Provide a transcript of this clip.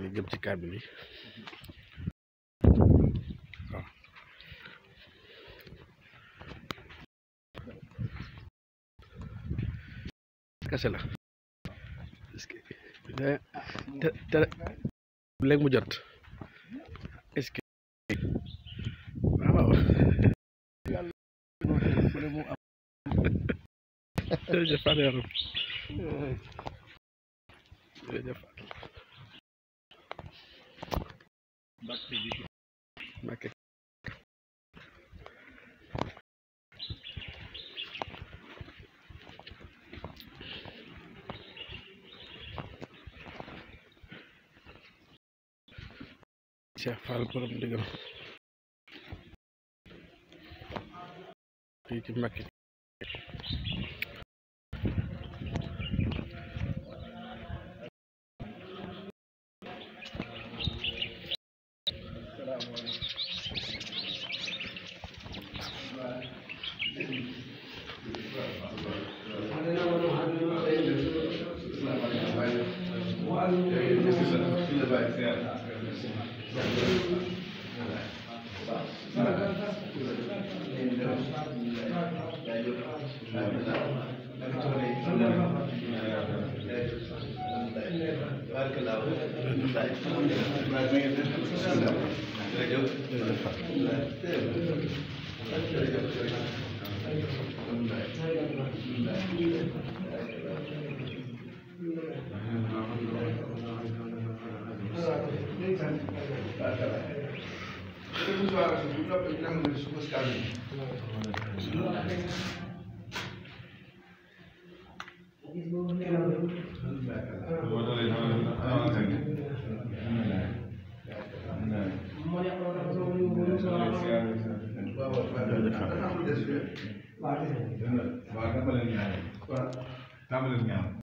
ni jëm ci kaamil yi waaw kese la est-ce que te léegi mu jot est-ce que waaw jërëjëf Fatou yaram jërëjëf Mbacke Cheikh Fall borom ndigal fii ci Mbacke